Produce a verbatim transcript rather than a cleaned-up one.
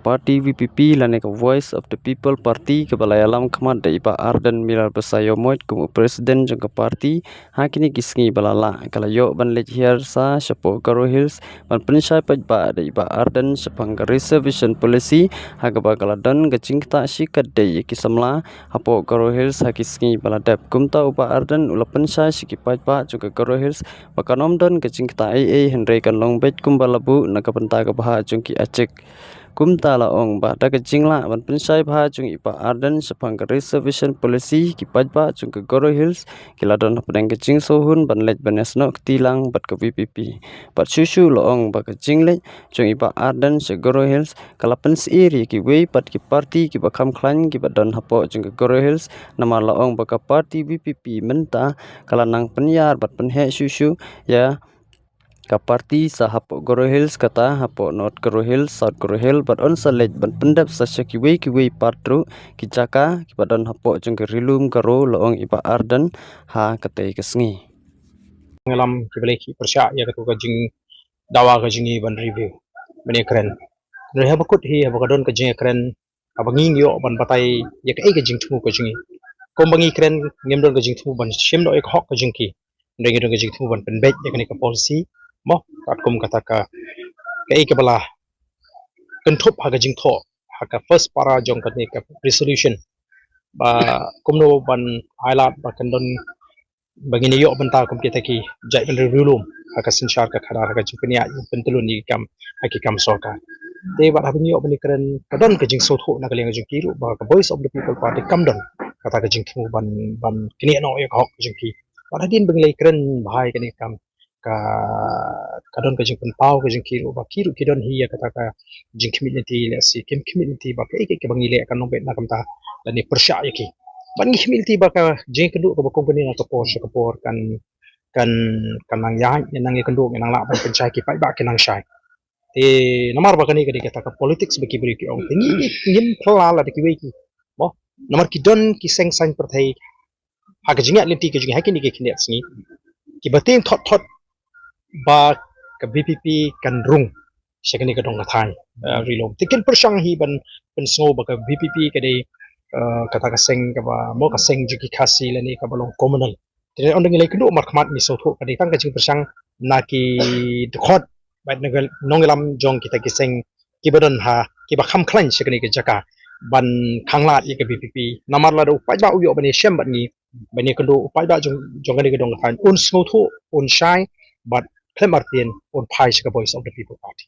party V P P lane ka Voice of the People Party kaba la ïalam khmat da i Bah Ardent Miller Basaiawmoit kum u president jong ka party, ha kine ki sngi ba la lah ka la ïoh ban leit hiar sa shapoh Garo Hills ban pynshai paidbah da i Bah Ardent shaphang ka reservation policy, ha kaba ka la don ka jingktah shikatdei ïa ki samla hapoh Garo Hills ha ki sngi ba la dep. Kumta u Bah Ardent u la pynshai sha ki paidbah jong ka Garo Hills ba kan ym don ka jingktah ei ei, hynrei kan long beit kumba la buh na ka bynta ka bhah jong ki Achik. Kumta la ong ba da ka jinglah ban pynshai bha jong i Bah Ardent shaphang ka reservation policy, ki paidbah jong ka Garo Hills ki la don hapdeng ka jingsngewhun ban leit ban ïasnoh kti lang bad ka V P P. Bad shuh shuh la ong ba ka jingleit jong i Bah Ardent sha Garo Hills ka la pynsyier ïa kiwei pat ki party kiba kham khlaiñ kiba don hapoh jong ka Garo Hills, namar la ong ba ka party V P P mynta ka la nang pynïar bad pynheh shuh shuh ïa ka party sa hapoh Garo Hills, kata hapoh North Garo Hills, South Garo Hills, bad yn sa leit ban pyndep sa sha kiwei kiwei pat ruh ki jaka kiba don hapoh jong ka Ri Lum Garo, la ong i Bah Ardent ha katei ka sngi. Nongïalam kiba leh ki pyrshah ïa kato ka jingdawa ka jong ngi ban review ban ïakren. Hynrei haba kut hi, haba ka don ka jingïakren, haba ngi ngi ïoh ban batai ïa kaei ka jingthmu ka jong ngi. Kumba ngi kren, ngim don ka jingthmu ban shim noh ïa ka hok ka jong ki, hynrei ngi don ka jingthmu ban pynbeit ïa kane ka policy. Mo, katkum kata ka, kaei kaba la kynthup ha ka jingthoh ha ka first para jong kane ka resolution, ba kumno ban ailad ba kan don, ba ngin ïoh bynta kum kita ki jaitbynriew Ri Lum ha ka synshar ka khadar, ha ka jingpynïaid pyntylun ïa ki kam, ha ki kam sorkar. Te bad haba ngi ïoh ban ïakren, ka don ka jingsngewthuh na ka liang jong ki ruh ba ka Voice of the People Party kam don kata ka jingthmu ban, ban knieh noh ïa ka hok jong ki. Bad hadien ba ngi la ïakren bha ïa kane ka kam, ka, ka don ka jingpynpaw ka jong ki ruh ba ki ruh ki don hi ïa kata ka jingkhmih lynti, lehse kim khmih lynti ba kaei kaei kaba ngi leh kan long beit na ka bynta lane pyrshah ïa ki. Bad ngi khmih lynti ba ka jingïakynduh kaba kum kane na ka por sha ka por kan, kan, kan nang ïaid, nang ïakynduh, nang lah ban pynshai, ki paidbah ki nang shai. Te namar ba kane ka dei kata ka politics ba ki briew ki ong. Te ngi, ngi, ngim phylla lada kiwei ki. Mo, namar ki don ki seng saiñ pyrthei ha ka jingïaid lynti ka jong ngi ha kine ki khyndiat sngi, kiba tieng thot thot ba ka V P P kan rung sha kane ka dong ka thaiñ, eh, Ri Lum. Te kin pyrshang hi ban pynsngew ba ka V P P ka dei, eh, kata ka seng kaba, mo, ka seng jong ki Khasi lane kaba long communal. Te ynda ngi la ïakynduh markhmat ngi sngewthuh ka dei tang ka jingpyrshang na ki dkhot bad nongïalam jong kita ki seng kiba don ha, kiba kham khlaiñ sha kane ka jaka ban khanglad ïa ka V P P. Namar lada u paidbah u ïoh ban ïashem bad ngi, ban ïakynduh, u paidbah jong, jong kane ka dong ka thaiñ un sngewthuh, un shai, bad khlem artien un phai sha ka Voice of the People Party.